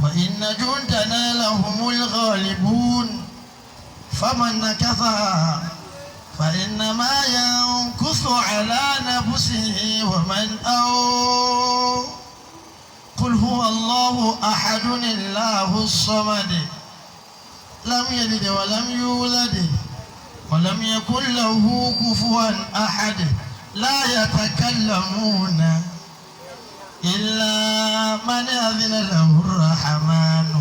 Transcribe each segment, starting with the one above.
وإن جندنا لهم الغالبون فمن نكث فإنما ينكث على نفسه ومن أو قل هو الله أحد الله الصمد لم يلد ولم يولد ولم يكن له كفوا أحد لا يتكلمون إلا من أذن له الرحمن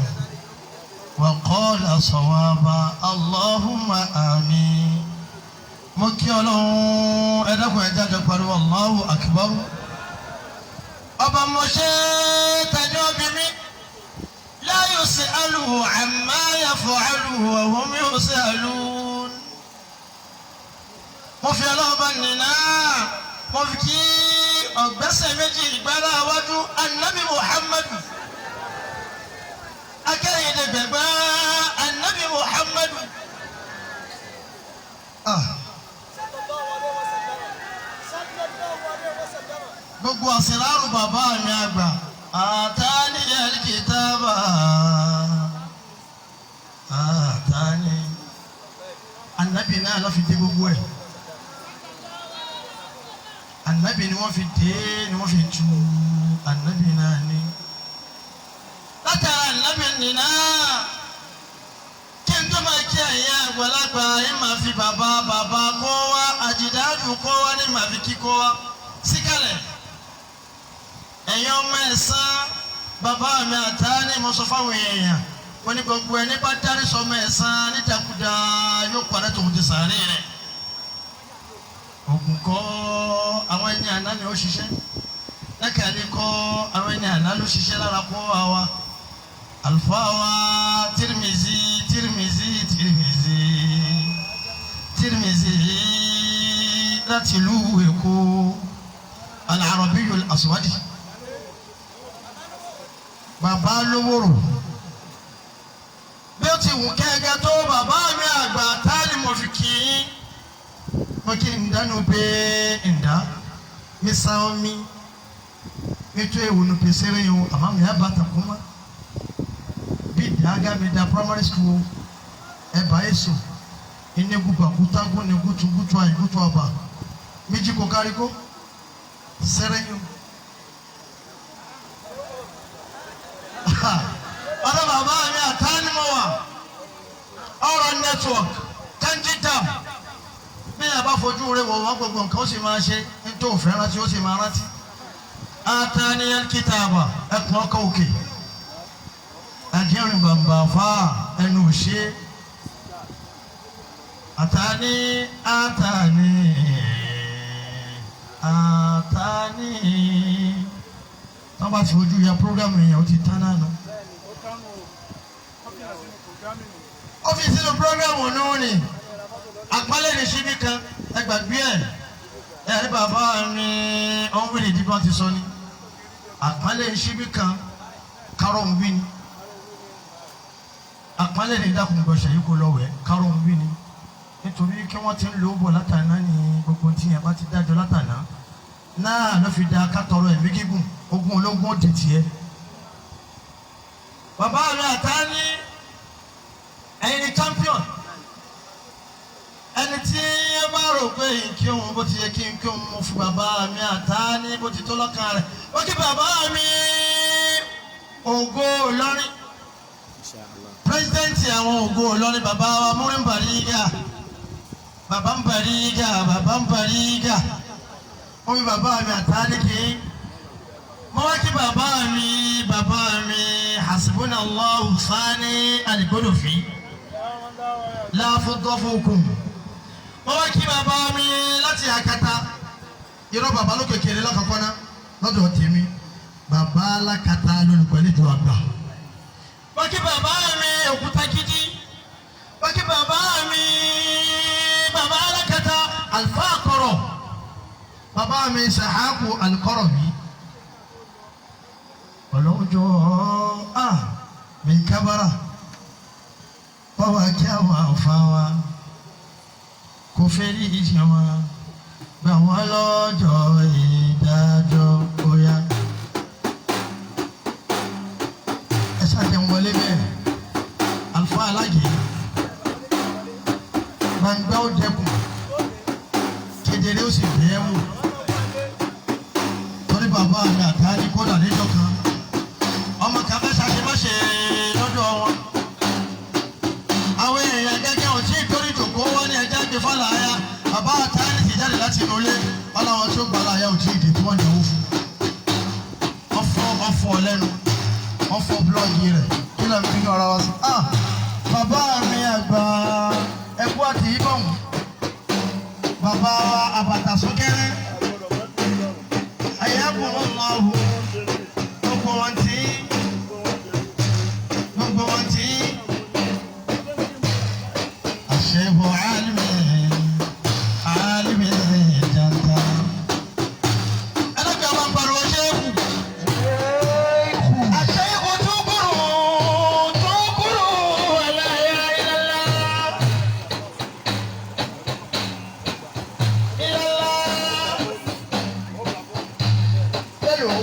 وقال صوابا اللهم آمين. Mo kí Ọlọ́run, ẹ dákun, ẹ jáde pariwo Allahu Akbar. Ọba mo ṣe tani ọbí mi la yus'alu amma yaf'alu wa hum yus'alun. Mo fi ọlọ́ọ̀bá nìna, mo fi kí ọ̀gbẹ́sẹ̀ méjì ìgbára wájú anabi Muhammadu, akẹ́yìndé gbẹ̀gbẹ́ anabi Muhammadu. Ah. Gbogbo àsìláàrù bàbá mi àgbà àtàní ẹ̀ríkìtàbà àtàní anabi náà lọ́ fi dé gbogbo ẹ̀. Anabi ni wọ́n fi dé, ni wọ́n fi tu anabi náà ni látara anabi nìna. Kí n tó máa kí ẹ̀yin àgbàlagbà ẹ̀, máa fi bàbá bàbá kọ́ wa, àjìdáàdù kọ́ wa ní màá fi kíkọ́ wa síkàlẹ̀. Ẹ̀yin ọmọ ẹ̀sán, bàbá mi àtá ní mo sọ fáwọn èèyàn, wọ́n ní gbogbo ẹni bá dárí sọmọ ẹ̀sán nídàkúdà yóò padà tòun ti sàárè rẹ̀. Ògùn kọ́, àwọn ẹni àná ni ó ṣiṣẹ́ lẹ́kẹ̀lé kọ́, àwọn ẹni àná ló ṣiṣẹ́ lára kọ́ wa. Àlùfáà wa Tirimizi, Tirimizi, Tirimizi, Tirimizi láti ìlú Èkó, Al-Arabiyyul Aswadi, bàbá lówóró bí ó ti wù kẹ́gẹ́ tó. Bàbá mi àgbà táàlì, mo fi kì í, mo kí n dánú pé ǹdá mi sáwọn mi mi tó ewu nu pèsè yìí o, àmọ́ mi á bàtà kú mọ́ bí dàgá mi da primary school ẹ̀ bá èso inegu bakutagu ni gutu gutu ayi gutu aba méjì kò kárí kó sẹ́rẹ́yìn. Ọ̀dọ̀ bàbá mi àtànímọ̀wà ọ̀rọ̀ network kanji dam, bí a bá fojú rẹ̀ wọ̀ wọ́n, gbogbo nǹkan ó sì máa ṣe nítorí òfin rántí, ó sì máa rántí. Àtàníyàn kìtàbà ẹkùn ọkọ̀ òkè àjẹrìn bàbà fà ẹnu òṣè àtàní àtàní àtàní. Tọ́ bá ti fojú ya programu yẹn, ó ti tán náà nù. Ọ́fíìsì ní programu nù ni àpálẹ̀ ní síbí kan, ẹgbàgbé ẹ̀ ẹ̀rí bàbá mi ọ̀hún wíìlì ìdíbọn ti sọ ni àpálẹ̀ ní síbí kan kárọ̀ ń wí ni àpálẹ̀ ní dákun gbọ̀nsẹ̀ yìí kò lọ wẹ̀ kárọ̀ ń wí ni, nítorí kí wọ́n ti ń lò ó bọ̀ látàná ní gbogbo tí yẹn bá ti dájọ́ látàná náà ló fi da kátọrọ ẹ̀mí gígùn, ogún ológun ó di tiẹ̀. Bàbá mi àtá ní ẹ̀yin ni champion. Ẹni tí ó bá rò pé kí òun bó ti yẹ kí n kí òun, mo fi bàbá mi àtá ní bó ti tó lọ́kàn rẹ̀, ó kí bàbá mi Ògo Ìlọrin, pírẹsidẹ́ǹtì àwọn Ògo Ìlọrin, bàbá wa múrin bàrígà, bàbá ń bàrígà, bàbá ń bàrígà. Ó fi bàbá mi àtá ní kí mo wá kí bàbá mi, bàbá mi hasbunallahu sani aligodofi láfọdọ́fọkùn. Mo wá kí bàbá mi láti Akata. Irọ́, bàbá ló kékeré lọ́kọ̀ọ́kọ́ ná lọ́dọ̀ tèmi, bàbá alákatá lólùpẹ̀lẹ́jọ àgbà. Mo kí bàbá mi òkúta gidi, mo kí bàbá mi, bàbá alákatá, àlùfáà kọ̀rọ̀, bàbá mi sàhákù alikọ̀rọ̀ mi ọlọ́jọ́ a mi kábàrà báwa kí àwọn àfa wa kò fẹ́ rí ìṣe wọn gbà wọ́n lọ́jọ́ ìdájọ́ bóyá. Ẹ ṣàjẹun wọlé bẹ́ẹ̀. Àlùfáà alágè gbangba ó dẹkùn, kedere ó sì bẹ́ẹ̀ wò. Torí bàbá mi àtàrí kódà níjọ́ kan, ọmọ kan fẹ́ ṣàṣemáṣe lọ́dọ̀ wọn. Àwọn èèyàn gẹ́gẹ́ ò tí ì torí jòkó wọn ní ẹja gbé fàlàyà. Bàbá àtàrí ti jáde láti inú ilé, wọn làwọn tí ó gbà láyà ò tí ì dé tí wọ́n jẹ́wọ́ fún. Ọfọ ọfọ lẹ́nu, ọfọ búlọ́ọ̀gì rẹ̀, kí ló ń fi ara wa sí. Ah, bàbá mi àgbà, ẹkú àti ìbọ̀n, bàbá wa àbàtà sókèrè, ayélujára gbogbo wọn tí gbogbo wọn tí àṣẹwò alimi alimi janta. Ẹlẹ́gbẹ̀ẹ́ máa ń pariwo ṣéèkù. Àṣẹ́kù túkúrú túkúrú aláya ìlàlá. Ìlàlá. Mélòó?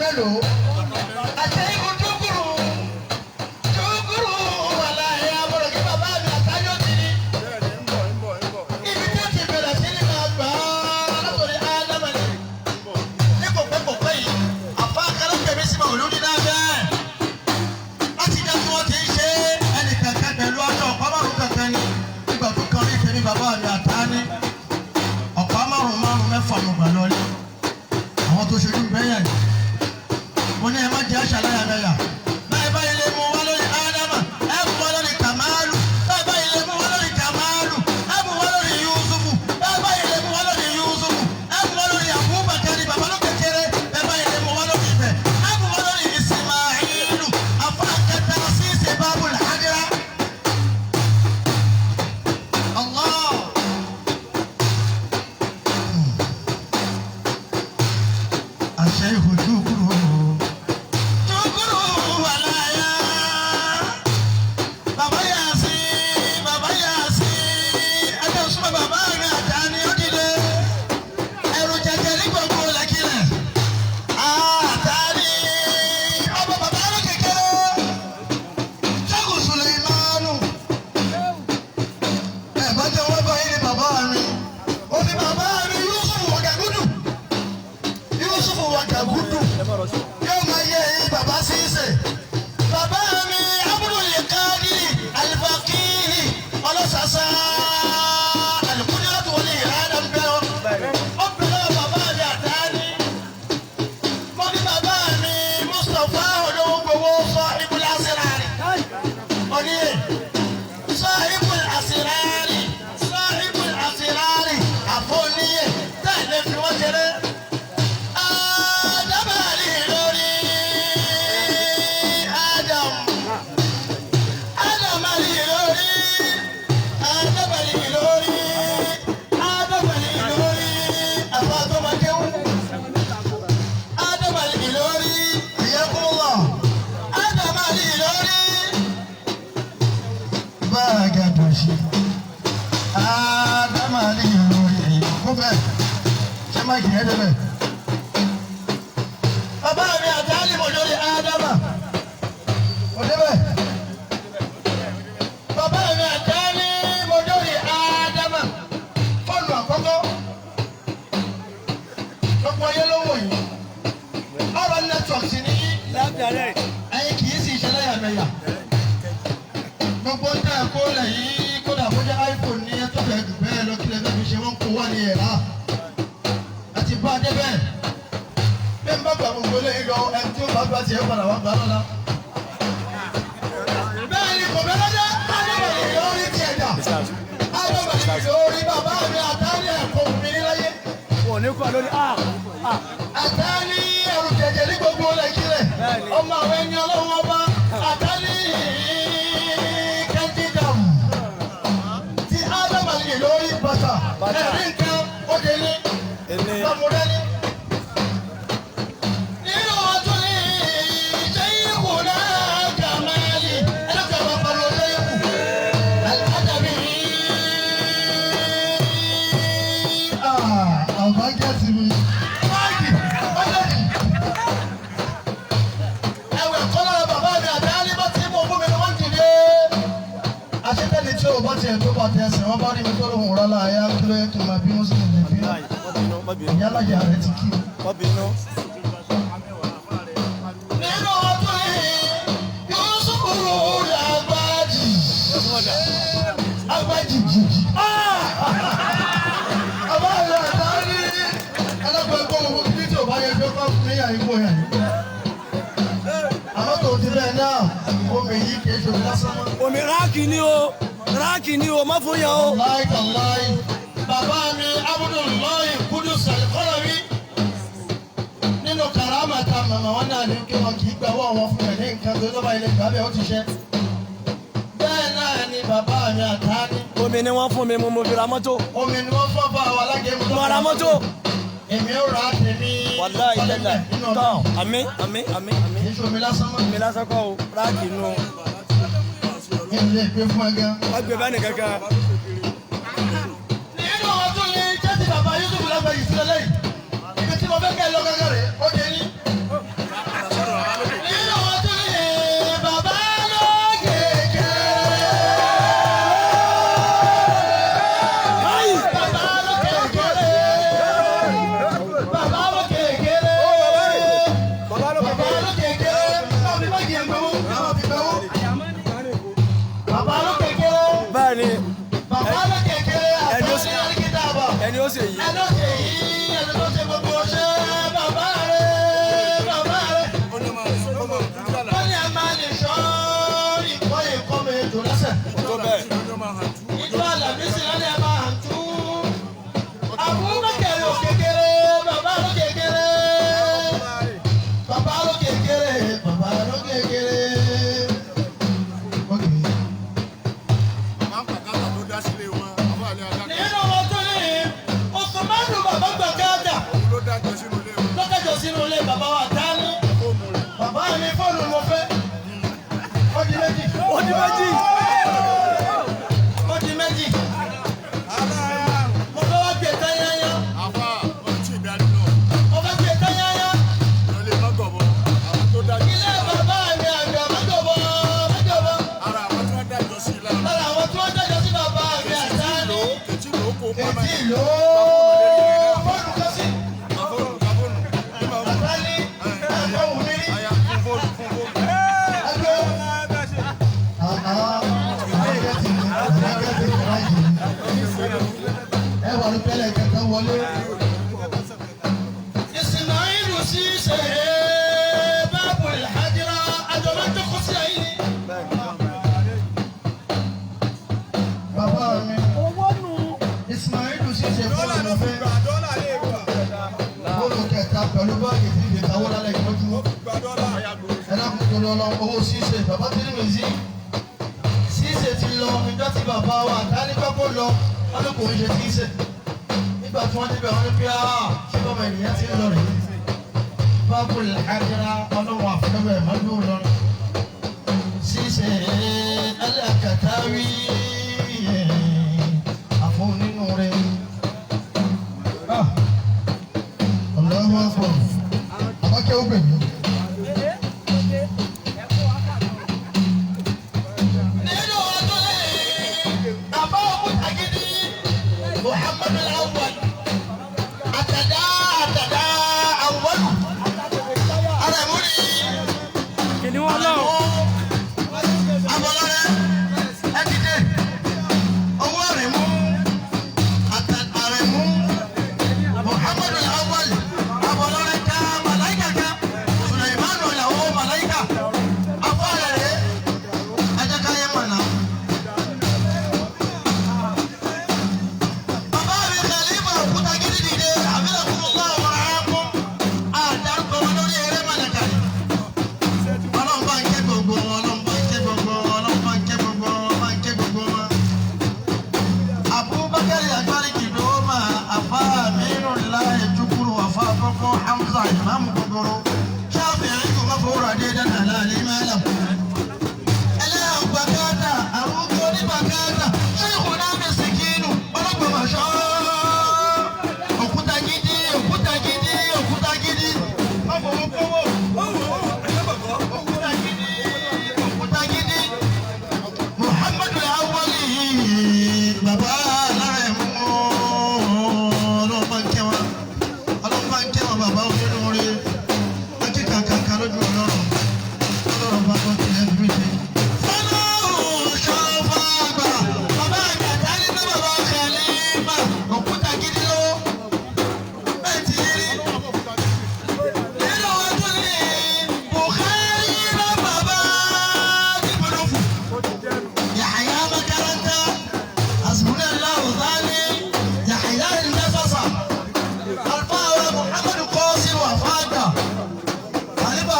Mélòó? Àṣẹ́kù túkúrú túkúrú aláya bọ̀dọ̀ kí bàbá mi àtàyò ti ní. Ibi tí ó ti bẹ̀rẹ̀ sí ní máa gbà á látòrí Ádámà ni ní kò pẹ́ kò pẹ́ yìí, àfa akálẹ́pẹ̀ mi sì máa wò lórí náà bẹ́ẹ̀. Láti jẹ́ kí wọ́n ti ń ṣe ẹnì kankan pẹ̀lú aṣọ ọ̀pá márùn kankan ni nígbà tó kan ní ìfẹ́ bàbá mi àtàní. Ọ̀pá márùn márùn mẹ́fà mo gbà lọlé. Àwọn tó ṣojú bẹ́yà yìí. Mo ní ẹ má jẹ́ àṣà láyàmẹ́yà. Báyìí báyìí lè mú wá lórí Ádámà, ẹ mú wá lórí Kàmáàlù. Báyìí báyìí lè mú wá lórí Kàmáàlù, ẹ mú wá lórí Yúsúfù. Báyìí báyìí lè mú wá lórí Yúsúfù, ẹ mú wá lórí Abubakar, bàbá ló kékeré. Báyìí báyìí lè mú wá lórí Ibẹ̀, ẹ mú wá lórí Ismailu. Afa kẹta sísè bábùl hadira. Allah. Àṣẹ ìhòjú kúrò. Tukuru walaya. Bàbá yà sí, bàbá yà sí. Ẹjọ́ súnmọ́ bàbá mi àtàní ó dìde. Ẹrù jẹjẹ ní gbogbo lẹ́kìlẹ̀. Àtàní ọmọ bàbá ló kékeré. Ṣẹ́gun Sùlẹ̀mánù. Ẹ bá jẹ́ wọ́n bá yín ní bàbá mi. Ó ní bàbá mi Yusuf Wàgàgúdù. Yusuf Wàgàgúdù yóò máa yẹ ẹ̀yin bàbá ṣíṣe. Bàbá mi Abdul Qadir Al-Faqihi ọlọ́sàsá Al-Qudratu wal Irada ń bẹ́ ọ. Ó bẹ̀rẹ̀ bàbá mi àtàní. Mo ní bàbá mi Mustapha olówó gbowó Sahibul Asrari. Oníyè Sahibul Asrari Sahibul Asrari àfọ̀níyè tẹ̀lé fi wọ́n ṣeré. Ádámà lè lórí Adam. Ádámà lè lórí. Ádámà lè lórí. Ádámà lè lórí. Àfa tó máa kéwú. Ádámà lè lórí. Ìyẹ́kúnlọ̀. Ádámà lè lórí. Báàgà dòṣì. Ádámà lè lórí. Kó bẹ́ẹ̀. Ṣé máìkì yẹn débẹ̀? Bàbá mi àti Álímọ̀ lórí Ádámà. Kò débẹ̀. Bàbá mi àti Álímọ̀ lórí Ádámà. Fóònù àkọ́kọ́. Lọ́pọ̀ ayé ló wò yìí. Ọ̀rọ̀ network sì ní ẹ̀yin kì í sì ṣe lẹ́yàmẹ̀yà. Gbogbo ń tẹ́ ẹ̀kọ́ lẹ̀ yìí kódà bó jẹ́ iPhone ní ẹ̀ tó fẹ́ jù bẹ́ẹ̀ lọ kí lè fẹ́ fi ṣe wọ́n kó wá ní ẹ̀rá. Àti bá a dé bẹ́ẹ̀ bí n bá gba gbogbo lé lọ ẹni tí ó bá gba tiẹ̀ padà wá gbà lọ́la. Bẹ́ẹ̀ ni kò bẹ́ẹ̀ lọ́jọ́ Adébẹ̀lì lórí tiẹ̀ dà. Adébẹ̀lì lórí bàbá mi àtàní ẹ̀kọ́ mi níláyé. Wọn ò ní kọ́ lórí ah ah. Àtàní ẹrù jẹjẹ ní gbogbo lẹ́kílẹ̀. Ọmọ àwọn ẹni ọlọ́run ọba àtàní kẹ́ńtídàm. Ti Adébẹ̀lì lórí bàtà. Ẹ̀rí nǹkan ó délé. Bàmúdání. Nínú ọdún ní ṣéyíkù náà kàmáàlì. Ẹlẹ́kọ̀ọ́ máa pariwo ṣéyíkù. Alájàbí. Àbá gẹ̀ẹ́sì mi. Máìkì, ọjọ́jì. Ẹ̀wẹ̀ kọ́ tiẹ̀ tó bá tẹ ẹsẹ̀ wọ́n bá rí mi tó lóhùn rọ́lá ayá kí ló yẹ kí n máa bínú sí mi lè bínú. Ìyálàyà rẹ̀ ti kí mi. Nínú ọdún yìí, Yusufu Agbájì. Agbájì jìjì. Àbá rẹ̀ àtàrí alágbègbè gbogbo kí tí ò bá yẹ pé kọ́ fún yà ikú yà yìí. Àmọ́ tó ti bẹ́ẹ̀ náà, omi yìí kì í ṣe omi lásán mọ́. Omi ráàkì ni o, ráàkì ni o, má fún yàn o. Láì tàláì, bàbá mi Abdullahi Kudus Al-Qarawi nínú karama ta màmá wọn náà ní kí wọn kì í gba owó àwọn fún ẹ ní nǹkan tó lọ́ba ilé ìgbà bẹ́ẹ̀ ó ti ṣe. Bẹ́ẹ̀ náà ni bàbá mi àtàní. Omi ni wọ́n fún mi, mo fi ra mọ́tò. Omi ni wọ́n fọ́ bá wa alágẹ̀mú. Mo ra mọ́tò. Èmi ò ra tèmi. Wàláhì tẹ́lẹ̀. Nínú Tọ́ ọdún. àmín àmín àmín àmín. Kì í ṣe omi lásán mọ́. Omi lásán kọ́ o, ráàkì nù. Èmi lè gbé fún ẹ gan. Wọ́n gbé bẹ́ẹ̀ nìkan kan. Nínú ọdún ni jẹ́sí bàbá Yusuf lágbàáyé sílẹ̀ lẹ́yìn. Ibi tí mo fẹ́ kẹ́ ẹ lọ gángan rè ó dé ní. Nínú ọdún ni bàbá lókèké. Bàbá lókèké. Bàbá lókèké. Bàbá lókèké. Báwo ni báyìí ẹ̀ ń gbowó? Báwo ti gbowó? Bàbá lókèké. Bẹ́ẹ̀ ni Bàbá lókèké. Ẹni ó Àtàwọn sì- alikita bọ̀. ẹni ó ṣe yìí. Ẹni ó ṣe yìí, ẹni tó ṣe gbogbo ṣe bàbá rẹ̀, bàbá rẹ̀. Wọ́n ní a máa lè ṣọ́ ìkọ́ ìkọ́ mi ètò lọ́sẹ̀. Tó bẹ́ẹ̀. Ìjọ Àlàmísì lọ́ní a máa hàn tú. Abubakar ò kékeré, bàbá ló kékeré. Bàbá ló kékeré, bàbá ló kékeré. Okay. Nínú wọn tún ní Osùmánù bàbá gbàgádà lọ́kẹ́jọ sínú ilé bàbá wa dání. Bàbá mi fóònù mo fẹ́. Ó di méjì. Ó di méjì. Ó di méjì. Mo fẹ́ wá gbé tányányá. Mo fẹ́ gbé tányányá. Ilé bàbá mi àgbà mọ́jọ̀bọ̀ mọ́jọ̀bọ̀. Lára àwọn tí wọ́n dájọ́ sí bàbá mi àdání. Ètí ìlú fóònù kan sí. Àdání ẹ̀kọ́ wù mí rí. Ẹgbẹ́. Ẹ wà ní pẹ́lẹ́ kẹta wọlé. Ìsìnàìlú sí ṣe báàbù ìhàjìrá àjọba tó kó sí ayé ni. Bàbá mi, Ìsìnàìlú sí ṣe fóònù fẹ́. Fóònù kẹta pẹ̀lú báàgì tí ìgbésà wọ́n lálẹ́ ìtọ́jú. Ẹ dákun tó lọ lọ owó ṣíṣe bàbá tí nínú sí. Ṣíṣe ti lọ ìjọ tí bàbá wa àtàlípẹ́ kó lọ wọ́n ní kò ń ṣe ṣíṣe. Nígbà tí wọ́n débẹ̀ wọ́n ní pé áá ṣé bọ́mọ ènìyàn ti ń lọ rèé. Báàbù làájẹ́ra ọlọ́run àfẹ́wẹ̀ mọ́dún lọ́rùn. Ṣíṣe alákàtàwí àfọ̀ nínú rẹ̀. Allahu Akbar. Àbákẹ́ ó gbè mí. Nínú ọdún yìí, bàbá òkúta gidi, Muhammadu Awwal, àtàdá àtàdá Awwalu, ara ìmúni, Kìnìún Ọlọ́run. Abọ́lọ́rẹ́, ẹ dìde.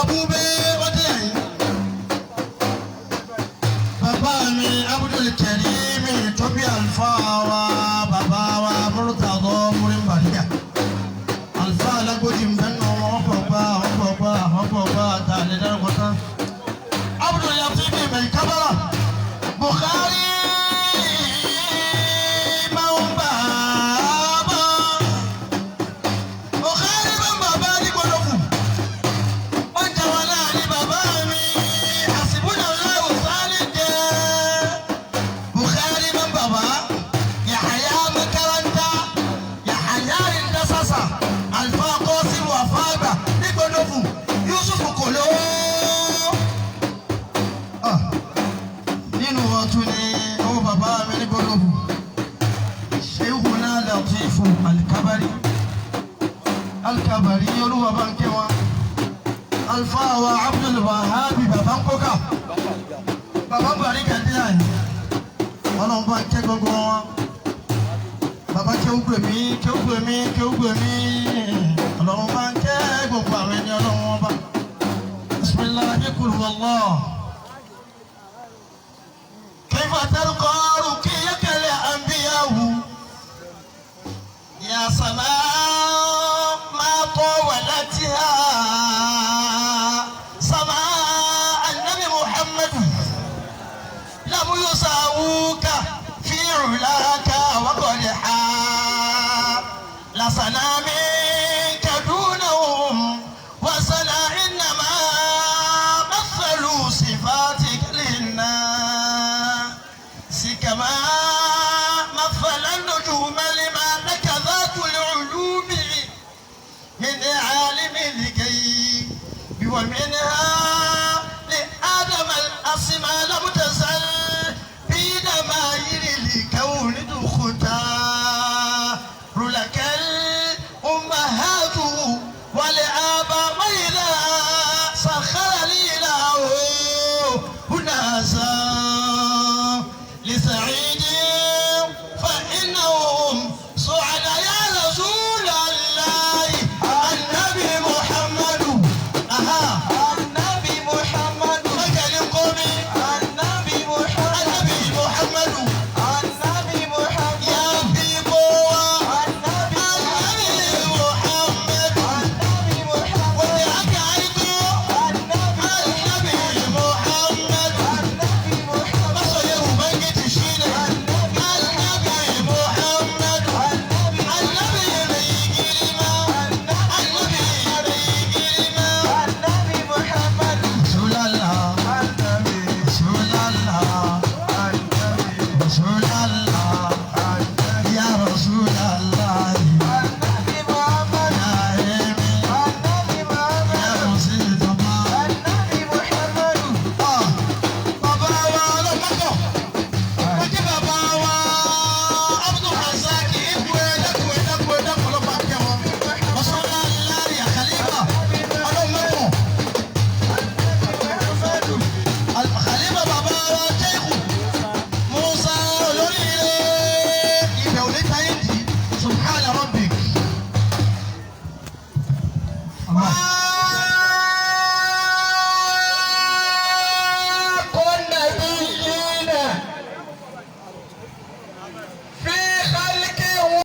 Búbé wọ́n dé yìí. Bàbá mi Abdul Karim tóbi àlùfáà wa bàbá wa Murtado Múrin Bàrígà. Àlùfáà alágbójì ń bẹ́ nù wọ́n pọ̀ gbá wọ́n pọ̀ gbá wọ́n pọ̀ gbá tá a lè dárúkọ tán. Abdul Latif Mai Kabara Bukhari máa ń bà á bọ̀. Bukhari máa ń bàbá ní gbọdọ̀ kù. Wọ́n jẹ́ wọn láàrin bàbá mi. Àsìbúnà láwù sáré jẹ́. Bukhari máa ń bàbá. Yàhàyà makaranta. Yàhàyà Rindasasa. Alfa Kọ́sìmù Àfáàgbà ní gbọdọ̀ kù. Yusuf Kòló. Ah, nínú wọn tún ní owó bàbá mi ní gbọdọ̀ kù. Sheikhuna Latifu Alkabari. Alkabari olúwa bá ń kẹ́ wọn. Alfa wa Abdul Wahabi bàbá ń kókà. Bàbá Buhari kàdé àyè. Ọlọ́run bá ń kẹ́ gbogbo wọn. Bàbá kéwú gbè mí, kéwú gbè mí, kéwú gbè mí. Ọlọ́run bá ń kẹ́ gbogbo àwọn ẹni ọlọ́run wọn bá. Bismillahi kul huwallah. Kayfa talqa ruqiyaka li anbiyahu. يا سماء ما طولتها سماء النبي محمد لم يساووك في علاك وقد لسنا منك دونهم وسنا إنما مثلوا صفاتك للناس كما مثل النجوم لما لك ذات العلوم من عالم الغيب ومنها